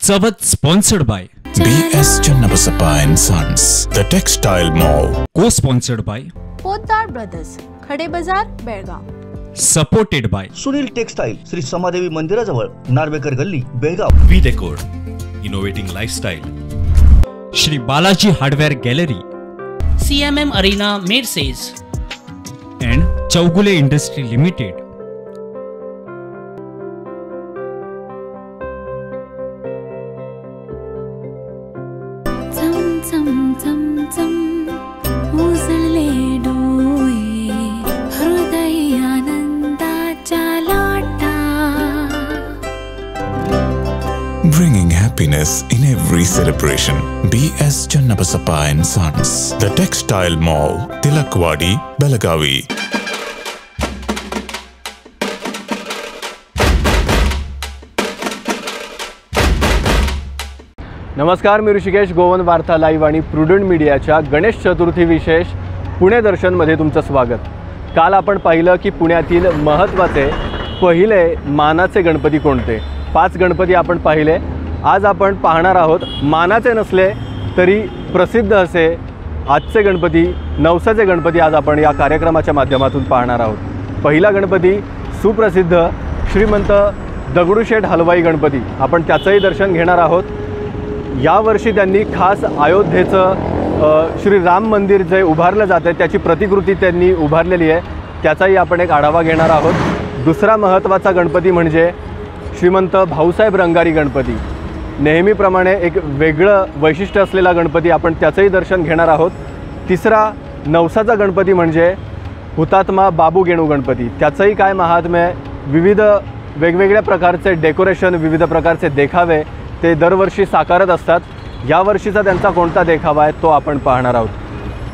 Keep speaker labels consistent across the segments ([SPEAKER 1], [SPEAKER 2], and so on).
[SPEAKER 1] Chavath sponsored by
[SPEAKER 2] B S Channabasappa and sons, the textile mall.
[SPEAKER 1] Co sponsored by
[SPEAKER 3] Potdar brothers, Khade Bazaar, Belgaum.
[SPEAKER 1] Supported by
[SPEAKER 4] Sunil textile, Shri Samadevi मंदिराजवळ, नार्वेकर गल्ली, Belgaum.
[SPEAKER 5] V decor, innovating lifestyle.
[SPEAKER 1] Shri Balaji hardware gallery,
[SPEAKER 6] CMM Arena, Merces,
[SPEAKER 1] and Chougule industry limited.
[SPEAKER 7] चम चम चम चम उजळले डोळे, हृदय आनंदाच्या लाटा.
[SPEAKER 2] Bringing happiness in every celebration. B.S. Channabasappa and Sons, The Textile Mall, Tilakwadi, Belagavi.
[SPEAKER 8] नमस्कार, मी ऋषिकेश गोवन. वार्ता live आणि prudent मीडियाच्या गणेश चतुर्थी विशेष पुणे दर्शनमध्ये तुमचं स्वागत. काल आपण पाहिलं की पुण्यातील महत्त्वाचे पहिले मानाचे गणपती कोणते. 5 गणपती आपण पाहिले. आज आपण पाहणार आहोत मानाचे नसले तरी प्रसिद्ध असे आजचे गणपती, नवसाचे गणपती आज आपण या कार्यक्रमाच्या माध्यमातून पाहणार आहोत. पहिला गणपती सुप्रसिद्ध श्रीमंत दगडूशेठ हलवाई गणपती, आपण त्याचंही दर्शन घेणार आहोत. यावर्षी त्यांनी खास अयोध्येचं श्री राम मंदिर जे उभारलं जातं त्याची प्रतिकृती त्यांनी उभारलेली आहे, त्याचाही आपण एक आढावा घेणार आहोत. दुसरा महत्त्वाचा गणपती म्हणजे श्रीमंत भाऊसाहेब रंगारी गणपती. नेहमीप्रमाणे एक वेगळं वैशिष्ट्य असलेला गणपती, आपण त्याचंही दर्शन घेणार आहोत. तिसरा नवसाचा गणपती म्हणजे हुतात्मा बाबू गेणू गणपती, त्याचंही काय महात्म्य आहे. विविध वेगवेगळ्या प्रकारचे डेकोरेशन, विविध प्रकारचे देखावे ते दरवर्षी साकारत असतात. यावर्षीचा त्यांचा कोणता देखावा आहे तो आपण पाहणार आहोत.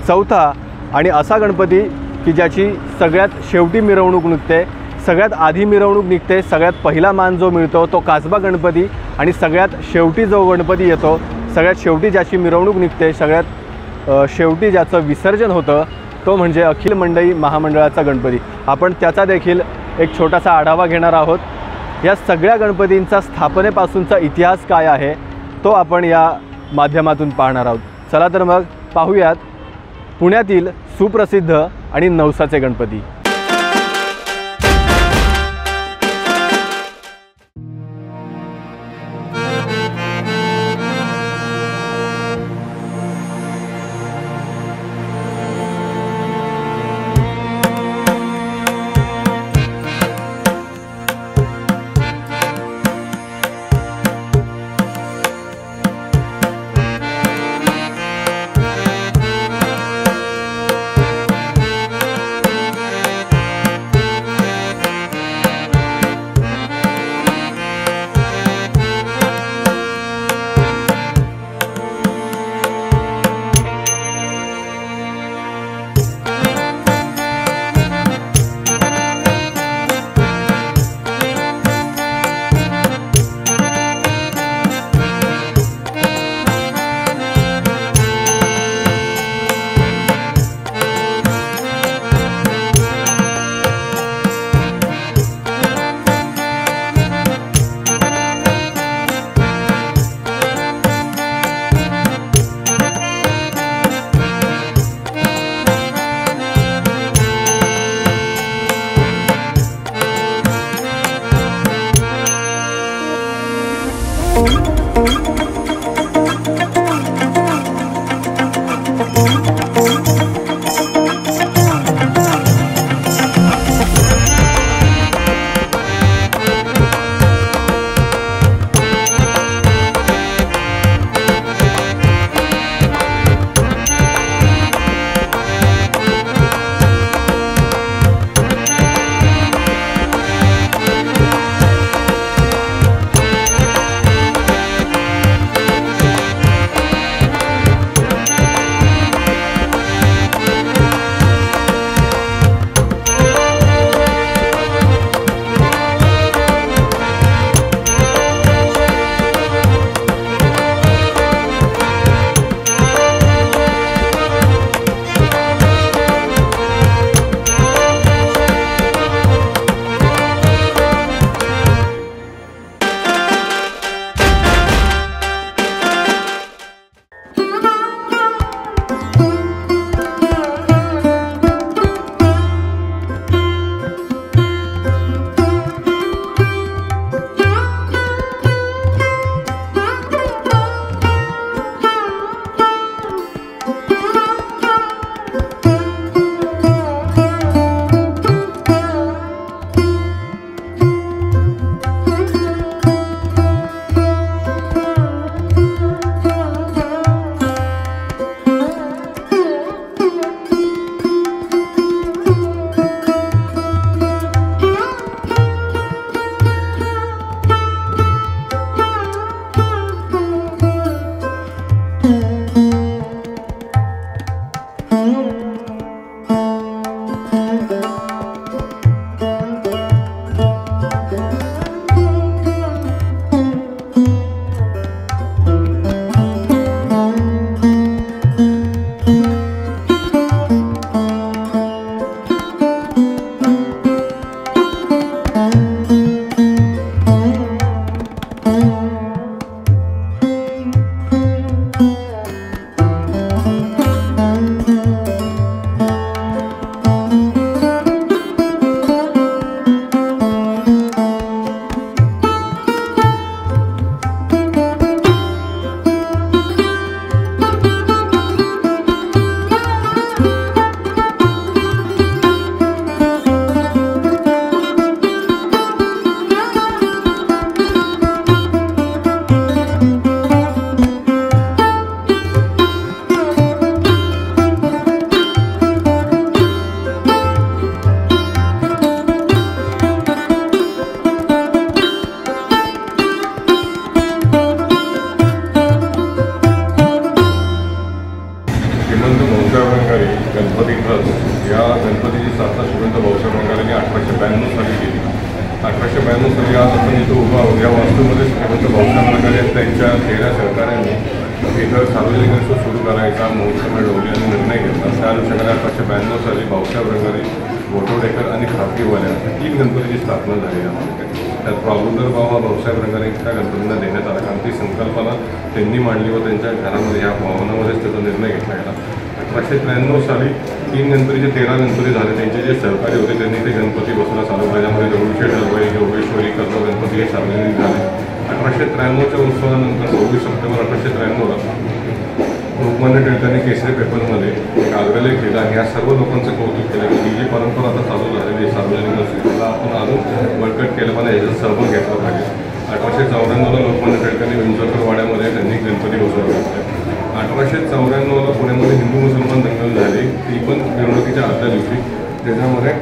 [SPEAKER 8] चौथा आणि असा गणपती की ज्याची सगळ्यात शेवटी मिरवणूक निघते, सगळ्यात आधी मिरवणूक निघते, सगळ्यात पहिला मान जो मिळतो तो कासबा गणपती, आणि सगळ्यात शेवटी जो गणपती येतो, सगळ्यात शेवटी ज्याची मिरवणूक निघते, सगळ्यात शेवटी ज्याचं विसर्जन होतं तो म्हणजे अखिल मंडई महामंडळाचा गणपती. आपण त्याचा देखील एक छोटासा आढावा घेणार आहोत. या सगळ्या गणपतींचा स्थापनेपासूनचा इतिहास काय आहे तो आपण या माध्यमातून पाहणार आहोत. चला तर मग पाहूयात पुण्यातील सुप्रसिद्ध आणि नवसाचे गणपती.
[SPEAKER 9] आणि त्यांच्या 13 सहकाऱ्यांनी इथं सार्वजनिक गणेशोत्सव सुरू करायचा मुहूर्त मिळवली आणि निर्णय घेतला. त्या अनुषंगाने 1892 साली भाऊसाहेब रंगारी, गोठवडेकर आणि खापकीवाले अशा 3 गणपतीची स्थापना झाली यामध्ये. त्यात प्रादुर्भाव हा भाऊसाहेब रंगारींच्या गणपतींना देण्यात आला, कारण ती संकल्पना त्यांनी मांडली व त्यांच्या घरामध्ये ह्या भवनामध्येच त्याचा निर्णय घेतला गेला. 1893 साली 3 गणपतीचे 13 गणपती झाले. त्यांचे जे सहकारी होते त्यांनी ते गणपती बसवला चालू केले. त्यामध्ये दगडूशेठ हलवाई, योगेश्वरी, कसबा गणपती हे सार्वजनिक झाले. 1893च्या उत्सवानंतर 24 सप्टेंबर 1893ला लोकमान्य टिळकांनी केसरी पेपरमध्ये एक आग्रलेख लिहिला आणि ह्या सर्व लोकांचं कौतुक केलं की ही जी परंपरा आता चालू झालेली आहे सार्वजनिक गणेशोत्सवाला आपण अजून बळकट केलं पाहिजे, याचा सहभाग घेतला पाहिजे. 1894ला लोकमान्य टिळकांनी विंचोरकर वाड्यामध्ये त्यांनी गणपती बसवले होते. 1894ला पुण्यामध्ये हिंदू मुसलमान दंगल झाली, ती पण मिरवणुकीच्या आदल्या दिवशी, त्याच्यामध्ये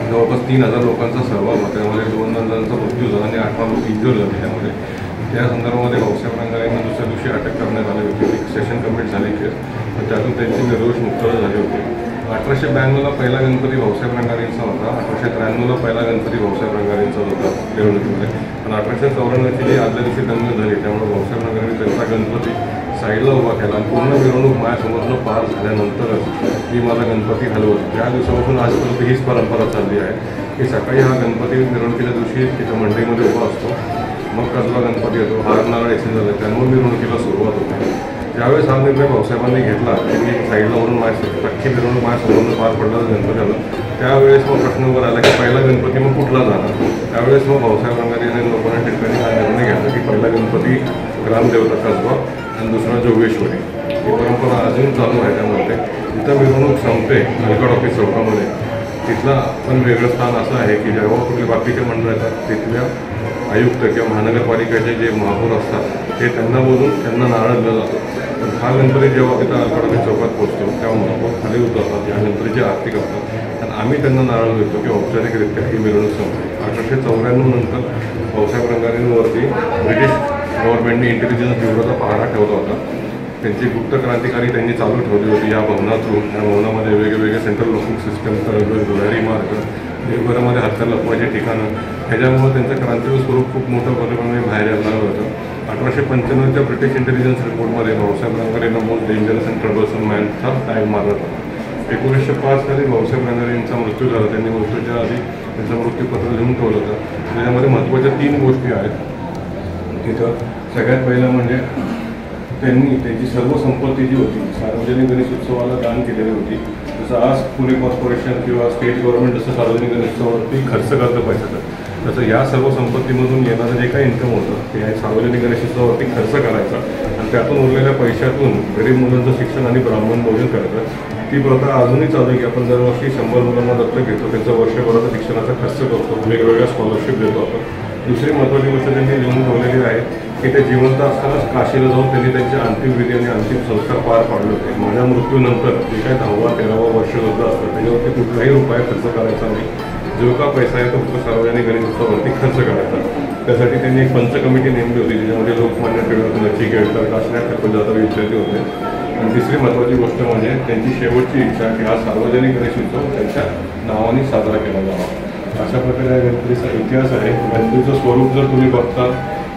[SPEAKER 9] जवळपास 3000 लोकांचा सहभाग होता. त्यामध्ये 2 जणांचा मृत्यू झाला आणि 18 लोक इंज्युअर झाले. त्यामध्ये त्या संदर्भामध्ये भाऊसाहेब रंगारींना दुसऱ्या दिवशी अटक करण्यात आली होती. एक सेशन कमिट झाली केस, पण त्यातून त्यांची निर्दोष मुक्तता झाली होती. 1892ला पहिला गणपती भाऊसाहेब रंगारींचा होता. 1893ला पहिला गणपती भाऊसाहेब रंगारींचा होता मिरवणुकीमध्ये. पण 1894ची जी आदल्या दिवशी दंगल झाली त्यामुळे भाऊसाहेब रंगारींनी त्यांचा गणपती साईडला उभा केला आणि पूर्ण मिरवणूक माझ्यासमोरनं पार झाल्यानंतरच मी माझा गणपती हलवत. त्या दिवसापासून आजपर्यंत हीच परंपरा चालली आहे की सकाळी हा गणपती मिरवणुकीच्या दिवशी तिथं मंडईमध्ये उभा असतो, मग कसबा गणपती येतो, हार नारळ एक्सचेंज झाला, त्यामुळे मिरवणुकीला सुरुवात होते. ज्यावेळेस हा निर्णय भाऊसाहेबांनी घेतला की मी साईडला वरून माझ्या अख्खी मिरवणूक माझ्यासमोरून पार पडला गणपती आला, त्यावेळेस मग प्रश्न उभा राहिला की पहिला गणपती मग कुठला झाला. त्यावेळेस मग भाऊसाहेब रंगारी आणि लोकांना ठिकाणी हा निर्णय घेतला की पहिला गणपती ग्रामदेवता कसबा आणि दुसरा जोगेश्वरी. ही परंपरा अजून चालू आहे. त्यामध्ये जिथं मिरवणूक संपते अलकड ऑफिस चौकामध्ये, तिथला पण वेगळं स्थान असं आहे की जेव्हा कुठले बाकीचे मंडळ येतात तिथल्या आयुक्त किंवा महानगरपालिकेचे जे महापौर असतात ते त्यांना बोलून त्यांना नारळ दिला जातो. पण हा गणपती जेव्हा तिथं अलकड ऑफिस चौकात पोहोचतो तेव्हा महापौर खाली उतरतात, या गणपतीची आरती करतात आणि आम्ही त्यांना नारळ देतो की औपचारिकरित्या ही मिरवणूक संपते. 1894 नंतर भाऊसाहेब रंगारींवरती ब्रिटिश गव्हर्नमेंटने इंटेलिजन्स ब्युरोचा पहारा ठेवला होता. त्यांची गुप्त क्रांतिकारी त्यांनी चालू ठेवली होती या भवनातून. या भवनामध्ये वेगवेगळे सेंट्रल लॉकिंग सिस्टम, भुयारी मार्ग, देवघरामध्ये हत्यार लपवायचे ठिकाणं, ह्याच्यामुळं त्यांचं क्रांतीवीर स्वरूप खूप मोठं प्रमाणाने बाहेर यायला लागलं होतं. 1895च्या ब्रिटिश इंटेलिजन्स रिपोर्टमध्ये भाऊसाहेब रंगारींना मोस्ट डेंजरस अँड ट्रबलसम मॅनचा टॅग मारला होता. 1905 साली भाऊसाहेब रंगारी यांचा मृत्यू झाला. त्यांनी मृत्यूच्या आधी त्यांचं मृत्यूपत्र लिहून ठेवलं होतं. त्याच्यामध्ये महत्त्वाच्या 3 गोष्टी आहेत. तिथं सगळ्यात पहिलं म्हणजे त्यांनी त्यांची सर्व संपत्ती जी होती सार्वजनिक गणेशोत्सवाला दान केलेली होती. जसं आज पुणे कॉर्पोरेशन किंवा स्टेट गव्हर्नमेंट जसं सार्वजनिक गणेशोत्सवावरती खर्च करतं पैशाचं, तसं या सर्व संपत्तीमधून येणारं जे काही इन्कम होतं ते या सार्वजनिक गणेशोत्सवावरती खर्च करायचा आणि त्यातून उरलेल्या पैशातून गरीब मुलांचं शिक्षण आणि ब्राह्मण भोजन करायचं. ती प्रथा अजूनही चालू आहे की आपण दरवर्षी 100 मुलांना दत्तक घेतो, त्यांचा वर्षभराचा शिक्षणाचा खर्च करतो, वेगवेगळ्या स्कॉलरशिप देतो आपण. दुसरी महत्त्वाची गोष्ट त्यांनी लिहून ठेवलेली आहे की ते जिवंत असतानाच काशीला जाऊन त्यांनी त्यांचे अंतिम विधी आणि अंतिम संस्कार पार पाडले होते. माझ्या मृत्यूनंतर जे काही 10वा 13वा वर्ष सुद्धा असतं त्याच्यावरती कुठलाही रुपया खर्च करायचा नाही. जो का पैसा आहे तो फक्त सार्वजनिक गणेशोत्सवावरती खर्च करायचा. त्यासाठी त्यांनी एक पंच कमिटी नेमली होती ज्याच्यामध्ये लोकमान्य टिळक, नचिकेत, काशीनाथ ठाकूर जाधव इत्यादी होते. आणि तिसरी महत्त्वाची गोष्ट म्हणजे त्यांची शेवटची इच्छा की हा सार्वजनिक गणेशोत्सव त्यांच्या नावाने साजरा केला जावा. अशा प्रकारे या गणपतीचा इतिहास आहे. गणपतीचं स्वरूप जर तुम्ही बघता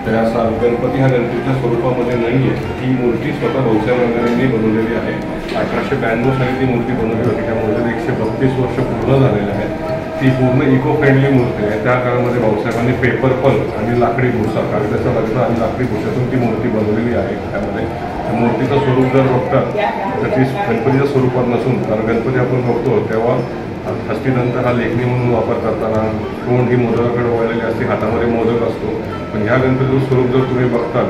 [SPEAKER 9] तर हा गणपती हा गणपतीच्या स्वरूपामध्ये नाही आहे. ही मूर्ती स्वतः भाऊसाहेब रंगारींनी बनवलेली आहे. 1892 साली ती मूर्ती बनवली होती. त्या मूर्तीला 132 वर्ष पूर्ण झालेले आहेत. ती पूर्ण इको फ्रेंडली मूर्ती आहे. त्या काळामध्ये भाऊसाहेबांनी पेपर पल्प आणि लाकडी भुसा, कागदाचा लगदा आणि लाकडी भुसातून ती मूर्ती बनवलेली आहे. त्यामध्ये मूर्तीचं स्वरूप जर बघतात तर ती गणपतीच्या स्वरूपात नसून, कारण गणपती आपण बघतो तेव्हा हस्तिदंत हा लेखणी म्हणून वापर करताना तोंड ही मोदकाकडे वळलेली असते, हातामध्ये मोदक असतो. पण ह्या गणपतीचं स्वरूप जर तुम्ही बघताल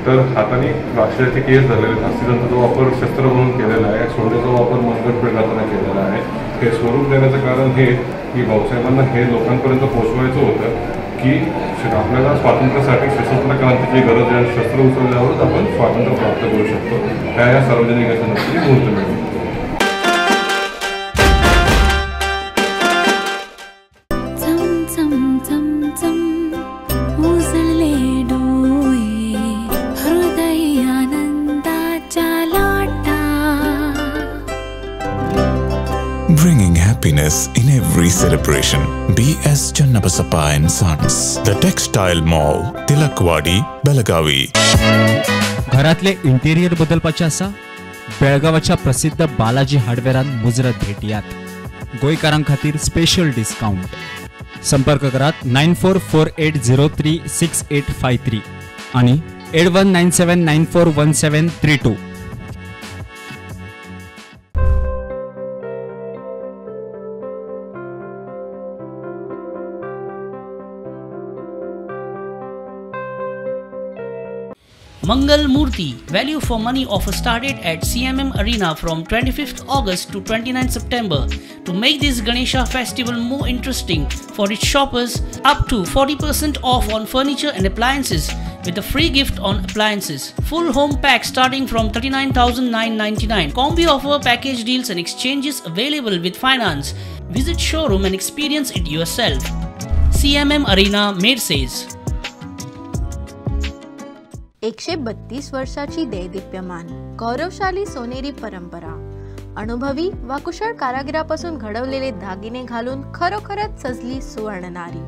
[SPEAKER 9] तर हाताने राक्षसाचे केस झालेले, हस्तिदंताचा वापर शस्त्र म्हणून केलेला आहे, सोंडेचा वापर मनगट पेटवताना केलेला आहे. हे स्वरूप देण्याचं कारण हे की भाऊसाहेबांना हे लोकांपर्यंत पोहोचवायचं होतं की आपल्याला स्वातंत्र्यासाठी सशस्त्र क्रांतीची गरज आहे आणि शस्त्र उचलल्यावरच आपण स्वातंत्र्य प्राप्त करू शकतो. त्या या सार्वजनिक गणेशोत्सवाची मूर्त मिळते.
[SPEAKER 2] Bringing happiness happiness in every celebration. B.S. Channabasappa and Sons, The Textile Mall, Tilakwadi, Belagavi.
[SPEAKER 1] घरातले इंटेरियर बदलपाचे आसा? बेळगांवाच्या प्रसिद्ध बालाजी हार्डवेरान मुजरत भेटयात. गोंयकारां खातीर स्पेशल डिस्काउंट. संपर्क करात 9448036853 आणि 8197941732.
[SPEAKER 6] Mangal Murthy value for money offer started at CMM Arena from 25th August to 29th September to make this Ganesha festival more interesting for its shoppers. Up to 40% off on furniture and appliances with a free gift on appliances. Full home pack starting from 39,999. Combi offer, package deals and exchanges available with finance. Visit showroom and experience it yourself. CMM Arena, Mercedes.
[SPEAKER 3] 132 वर्षाची दैदिप्यमान गौरवशाली सोनेरी परंपरा, अनुभवी वा कुशळ कारागिरापासून घडवलेले दागिने घालून खरोखरच सजली सुवर्णनारी.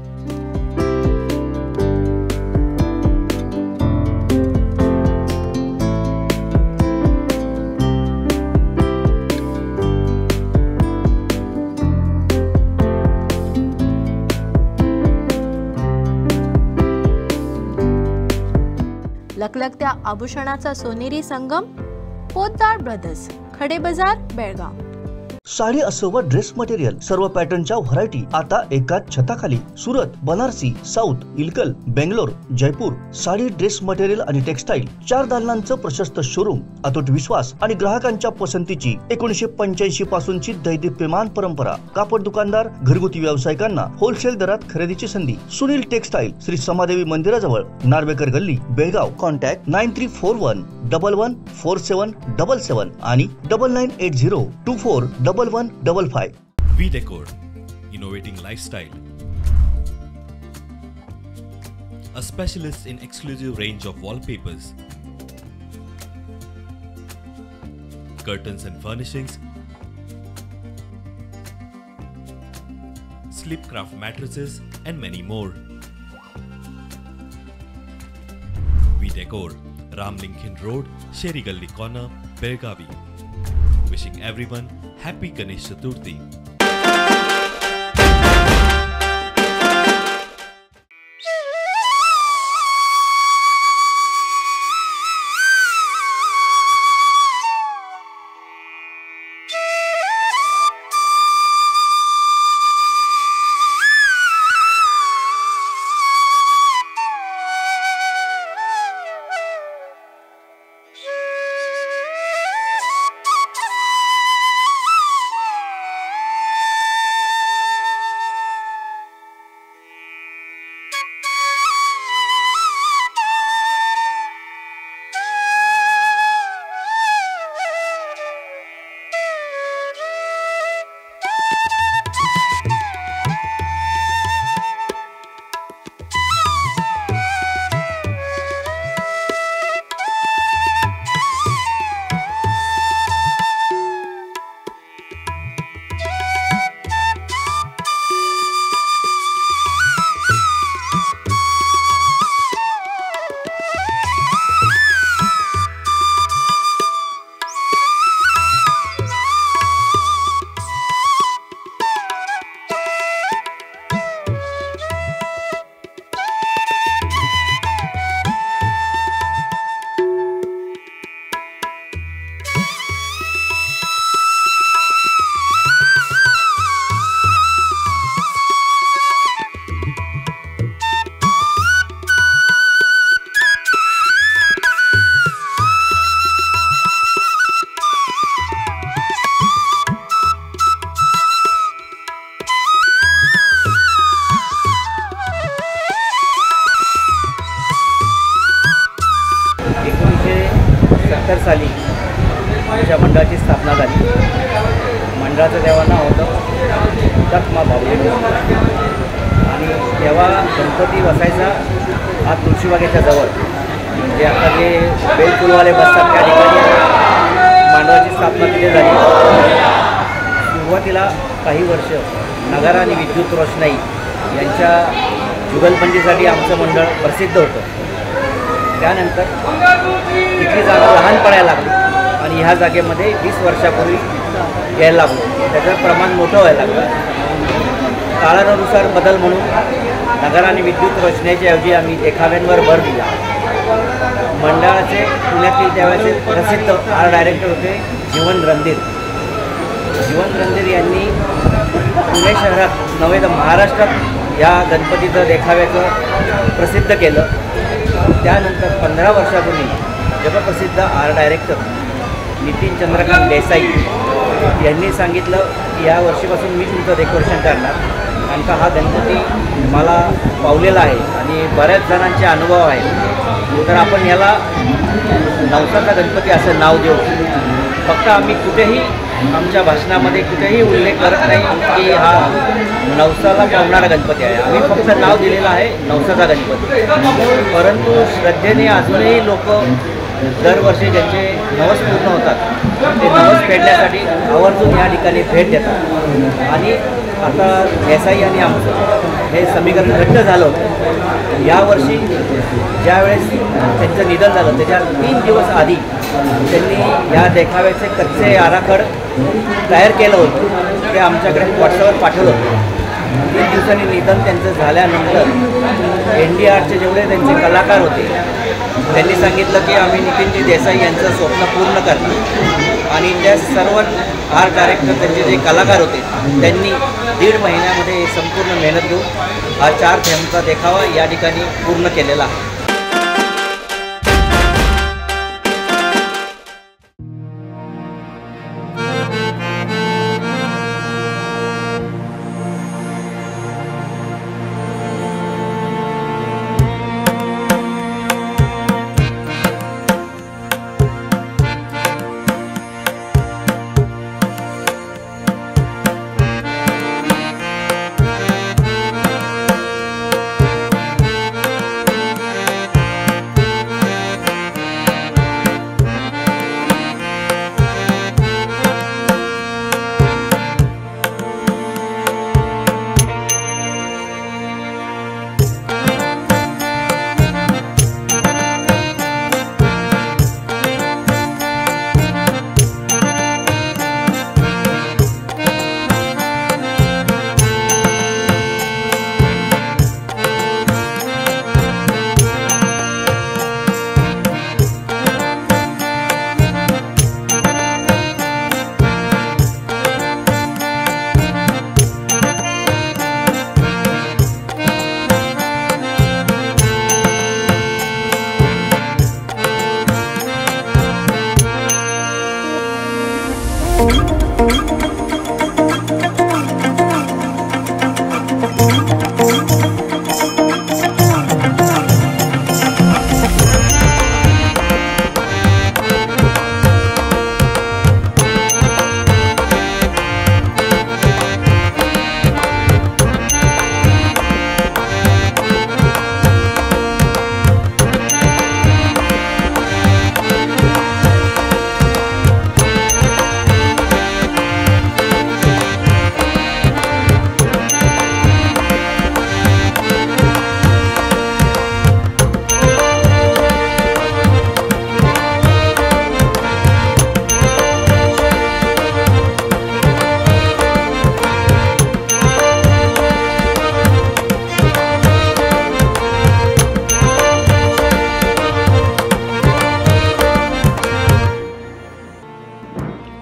[SPEAKER 3] लकलकत्या आभूषणाचा सोनेरी संगम, पोद्दार ब्रदर्स, खडे बाजार, बेळगाव.
[SPEAKER 4] साडी असो व ड्रेस मटेरियल, सर्व पॅटर्नच्या व्हरायटी आता एकाच छताखाली. Surat, Banarasi, south, Ilkal, Bangalore, Jaipur sari dress material आणि टेक्सटाईल 4 दालनांचं प्रशस्त शोरूम. अतूट विश्वास आणि ग्राहकांच्या पसंतीची 1985 पासूनची दैदिप्यमान परंपरा. कापड दुकानदार, घरगुती व्यावसायिकांना होलसेल दरात खरेदीची संधी. सुनील टेक्सटाईल, श्री समादेवी मंदिराजवळ, नार्वेकर गल्ली, बेळगाव. कॉन्टॅक्ट 9341 114777 आणि 9980 241155.
[SPEAKER 5] We Decor, innovating lifestyle. A specialist in exclusive range of wallpapers, curtains and furnishings, Sleepcraft mattresses and many more. We Decor, Ramlingkhin Road, Sheri Galli Corner, Belgavi. Wishing everyone happy Ganesh Chaturthi.
[SPEAKER 10] साली आमच्या मंडळाची स्थापना झाली. मंडळाचं तेव्हा नाव होतं हुतात्मा भावले आणि तेव्हा गणपती बसायचा हा तुळशीबागेच्या जवळ, म्हणजे आता जे बेलफुलवाले बसतात त्या ठिकाणी मांडवाची स्थापना तिथे झाली. सुरुवातीला काही वर्ष नगारा आणि विद्युत रोषणाई यांच्या जुगलबंदीसाठी आमचं मंडळ प्रसिद्ध होतं. त्यानंतर तिथली जागा लहान पडायला लागली आणि ह्या जागेमध्ये 20 वर्षापूर्वी घ्यायला लागलो. त्याचं प्रमाण मोठं व्हायला लागलं. काळानुसार बदल म्हणून नगारा आणि विद्युत रोषणाईच्या ऐवजी आम्ही देखाव्यांवर भर दिला. मंडळाचे पुण्यातील त्यावेळेचे प्रसिद्ध आर्ट डायरेक्टर होते जीवन रणधीर. जीवन रणधीर यांनी पुणे शहरात नव्हे तर महाराष्ट्रात या गणपतीचं देखाव्याचं प्रसिद्ध केलं. त्यानंतर 15 वर्षापूर्वी जगप्रसिद्ध आर्ट डायरेक्टर नितीन चंद्रकांत देसाई यांनी सांगितलं की या वर्षीपासून मी तुमचं डेकोरेशन करणार, कारण का हा गणपती मला पावलेला आहे आणि बऱ्याच जणांचे अनुभव आहे, तर आपण याला नवसाचा गणपती असं नाव देऊ. फक्त आम्ही कुठेही आमच्या भाषणामध्ये कुठेही उल्लेख करत नाही की हा नवसाला पावणारा गणपती आहे. आम्ही फक्त नाव दिलेलं आहे नवसाचा गणपती. परंतु श्रद्धेने अजूनही लोक दरवर्षी ज्यांचे नवस पूर्ण होतात ते नवस फेडण्यासाठी आवर्जून या ठिकाणी भेट देतात. आणि आता देसाई आणि आमचं हे समीकरण घट्ट झालं होतं. यावर्षी ज्यावेळेस त्यांचं निधन झालं त्याच्या 3 दिवस आधी त्यांनी या देखाव्याचे कच्चे आराखड तयार केलं होतं, ते आमच्याकडे व्हॉट्सअपवर पाठवलं होतं. 3 दिवसांनी निधन त्यांचं झाल्यानंतर NDRचे जेवढे त्यांचे कलाकार होते त्यांनी सांगितलं की आम्ही नितीनजी देसाई यांचं स्वप्न पूर्ण करणार. आणि त्या सर्व आर्ट डायरेक्टर त्यांचे जे कलाकार होते त्यांनी 1.5 महिन्यामध्ये संपूर्ण मेहनत घेऊन हा 4 थेंबचा देखावा या ठिकाणी पूर्ण केलेला आहे.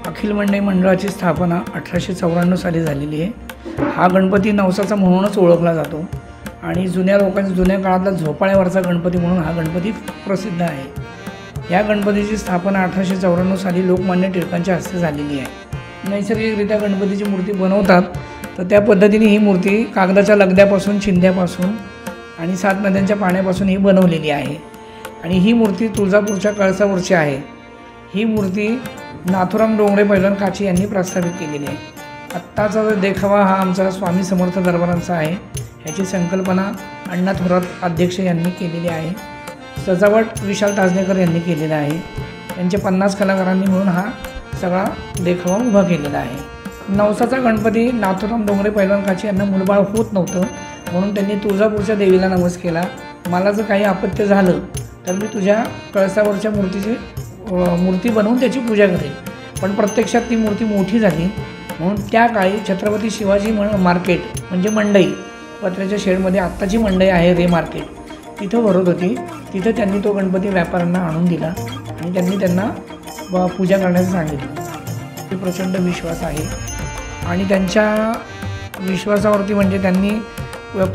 [SPEAKER 11] अखिल मंडई मंडळाची स्थापना 1894 साली झालेली आहे. हा गणपती नवसाचा म्हणूनच ओळखला जातो आणि जुन्या लोकांच्या जुन्या काळातला झोपाळ्यावरचा गणपती म्हणून हा गणपती प्रसिद्ध आहे. या गणपतीची स्थापना 1894 साली लोकमान्य टिळकांच्या हस्ते झालेली आहे. नैसर्गिकरित्या गणपतीची मूर्ती बनवतात तर त्या पद्धतीने ही मूर्ती कागदाच्या लगद्यापासून, चिंध्यापासून आणि 7 नद्यांच्या पाण्यापासून ही बनवलेली आहे आणि ही मूर्ती तुळजापूरच्या कळसावरची आहे. ही मूर्ती नाथुराम डोंगरे पैलवान काची यांनी प्रस्थापित केलेली आहे. आत्ताचा जो देखावा हा आमचा स्वामी समर्थ दरबारांचा आहे. ह्याची संकल्पना अण्णा थोरात अध्यक्ष यांनी केलेली आहे. सजावट विशाल ताजनेकर यांनी केलेलं आहे. त्यांच्या 50 कलाकारांनी मिळून हा सगळा देखावा उभा केलेला आहे. नवसाचा गणपती नाथुराम डोंगरे पैलवान काची यांना मुलबाळ होत नव्हतं म्हणून त्यांनी तुळजापूरच्या देवीला नवस केला, मला जर काही अपत्य झालं तर मी तुझ्या कळसावरच्या मूर्तीची मूर्ती बनवून त्याची पूजा करेन. पण प्रत्यक्षात ती मूर्ती मोठी झाली म्हणून त्या काळी छत्रपती शिवाजी मार्केट म्हणजे मंडई, पत्र्याच्या शेडमध्ये आत्ताची मंडई आहे रे मार्केट, तिथं भरत होती. तिथं त्यांनी तो गणपती व्यापाऱ्यांना आणून दिला आणि त्यांनी त्यांना पूजा करण्याचं सांगितलं. ते प्रचंड विश्वास आहे आणि त्यांच्या विश्वासावरती म्हणजे त्यांनी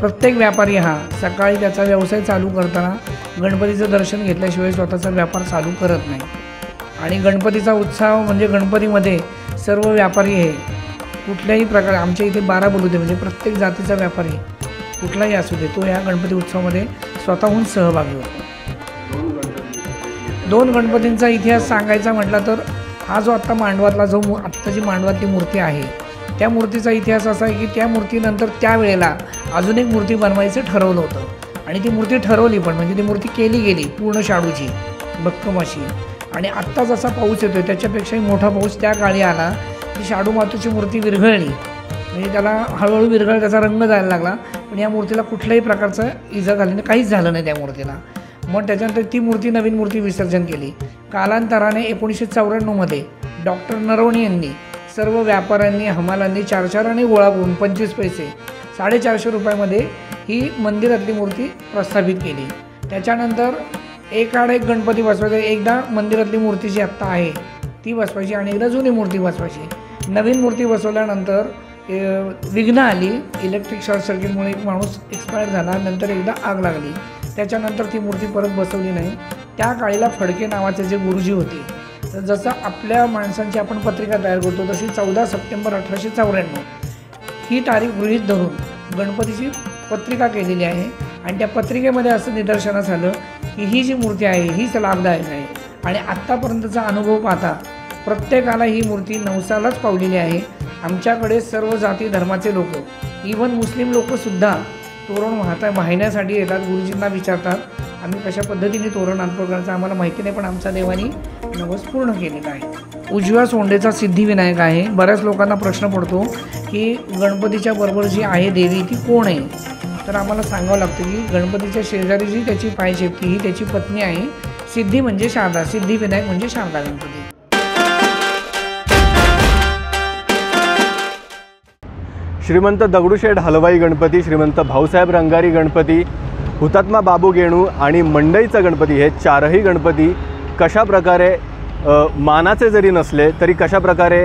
[SPEAKER 11] प्रत्येक व्यापारी हा सकाळी त्याचा व्यवसाय चालू करताना गणपतीचं दर्शन घेतल्याशिवाय स्वतःचा व्यापार चालू करत नाही. आणि गणपतीचा उत्सव म्हणजे गणपतीमध्ये सर्व व्यापारी हे कुठल्याही प्रकारे, आमच्या इथे 12 बलुते म्हणजे प्रत्येक जातीचा व्यापारी कुठलाही असू दे तो या गणपती उत्सवामध्ये स्वतःहून सहभागी होतो. 2 गणपतींचा इतिहास सांगायचा म्हटला तर हा जो आत्ता मांडवातला जो आत्ता जी मांडवातली मूर्ती आहे त्या मूर्तीचा इतिहास असा आहे की त्या मूर्तीनंतर त्यावेळेला अजून एक मूर्ती बनवायचं ठरवलं होतं आणि ती मूर्ती ठरवली पण म्हणजे ती मूर्ती केली गेली पूर्ण शाडूची भक्कम अशी. आणि आत्ता जसा पाऊस येतो आहे त्याच्यापेक्षाही मोठा पाऊस त्या काळी आला की शाडू मातूची मूर्ती विरघळली, म्हणजे त्याला हळूहळू विरघळ त्याचा रंग जायला लागला, पण या मूर्तीला कुठल्याही प्रकारचं इजा झाली नाही, काहीच झालं नाही त्या मूर्तीला. मग त्याच्यानंतर ती मूर्ती नवीन मूर्ती विसर्जन केली. कालांतराने 1994मध्ये डॉक्टर नरवणे यांनी सर्व व्यापाऱ्यांनी हमालांनी 4-4 आणि गोळा करून 25 पैसे 450 रुपयामध्ये ही मंदिरातली मूर्ती प्रस्थापित केली. त्याच्यानंतर एकाड एक गणपती बसवायचा, एकदा मंदिरातली मूर्ती जी आत्ता आहे ती बसवायची आणि एकदा जुनी मूर्ती बसवायची. नवीन मूर्ती बसवल्यानंतर विघ्न आली, इलेक्ट्रिक शॉर्ट सर्किटमुळे एक माणूस एक्सपायर झाला, नंतर एकदा आग लागली, त्याच्यानंतर ती मूर्ती परत बसवली नाही. त्या काळीला फडके नावाचे जे गुरुजी होते, तर जसं आपल्या माणसांची आपण पत्रिका तयार करतो तशी 14 सप्टेंबर 1894 ही तारीख गृहीत धरून गणपतीची पत्रिका केलेली आहे. आणि त्या पत्रिकेमध्ये असं निदर्शनास आलं की ही जी मूर्ती आहे हीच लाभदायक आहे. आणि आत्तापर्यंतचा अनुभव पाहता प्रत्येकाला ही मूर्ती नवसालाच पावलेली आहे. आमच्याकडे सर्व जाती धर्माचे लोक, इवन मुस्लिम लोकसुद्धा तोरण वाहण्यासाठी येतात, गुरुजींना विचारतात आम्ही कशा पद्धतीने तोरण अर्पण करायचं आम्हाला माहिती नाही, पण आमच्या देवानी नवस पूर्ण केलेला आहे. उजव्या सोंडेचा सिद्धिविनायक आहे. बऱ्याच लोकांना प्रश्न पडतो की गणपतीच्या बरोबर जी आहे देवी ती कोण आहे, तर आम्हाला सांगावं लागतं की गणपतीच्या शेजारी जी त्याची पायचेपती ही त्याची पत्नी आहे. सिद्धी म्हणजे शारदा, सिद्धिविनायक म्हणजे शारदा गणपती.
[SPEAKER 8] श्रीमंत दगडूशेठ हलवाई गणपती, श्रीमंत भाऊसाहेब रंगारी गणपती, हुतात्मा बाबू गेणू आणि मंडईचा गणपती हे चारही गणपती कशा प्रकारे मानाचे जरी नसले तरी कशा प्रकारे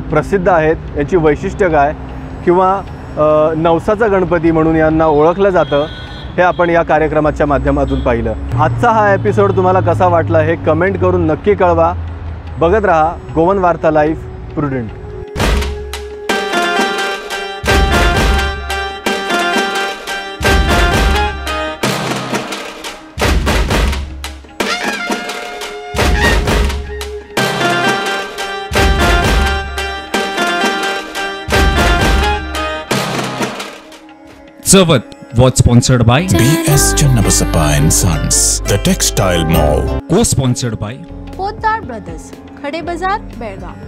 [SPEAKER 8] प्रसिद्ध आहेत, याची वैशिष्ट्य काय किंवा नवसाचा गणपती म्हणून यांना ओळखलं जातं हे आपण या कार्यक्रमाच्या माध्यमातून पाहिलं. आजचा हा एपिसोड तुम्हाला कसा वाटला हे कमेंट करून नक्की कळवा. बघत रहा Goan Varta live prudent.
[SPEAKER 1] Chavath was sponsored by
[SPEAKER 2] B.S. Channabasappa and Sons, The Textile Mall.
[SPEAKER 1] Co-sponsored by
[SPEAKER 3] Potdar Brothers, Khade Bazar, Belgaum.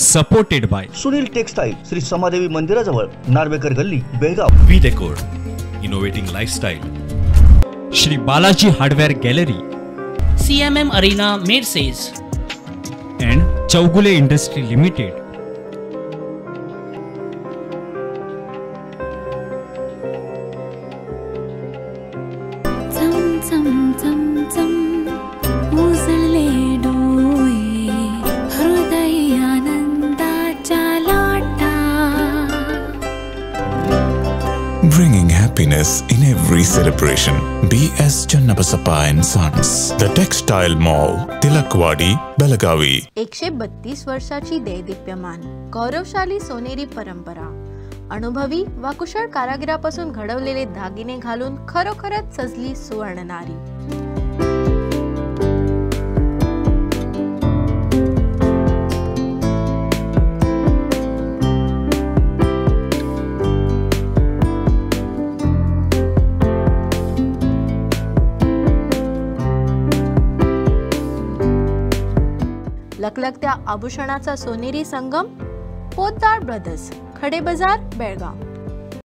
[SPEAKER 1] Supported by
[SPEAKER 4] Sunil Textile, Shri Samadevi मंदिराजवळ, नार्वेकर गल्ली, Belgaum.
[SPEAKER 5] V Decor, innovating lifestyle.
[SPEAKER 1] Shri Balaji Hardware Gallery,
[SPEAKER 6] CMM Arena, Merces,
[SPEAKER 1] and Chougule Industry Limited.
[SPEAKER 2] Bringing happiness in every celebration. B.S. Channabasappa and Sons, The Textile Mall, Tilakwadi, Belagavi.
[SPEAKER 3] 132 वर्षाची दैदिप्यमान गौरवशाली सोनेरी परंपरा, अनुभवी वा कुशळ कारागिरापासून घडवलेले दागिने घालून खरोखरच सजली सुवर्णनारी. लकलकत्या आभूषणाचा सोनेरी संगम, Potdar brothers, Khade Bazaar, Belgaum.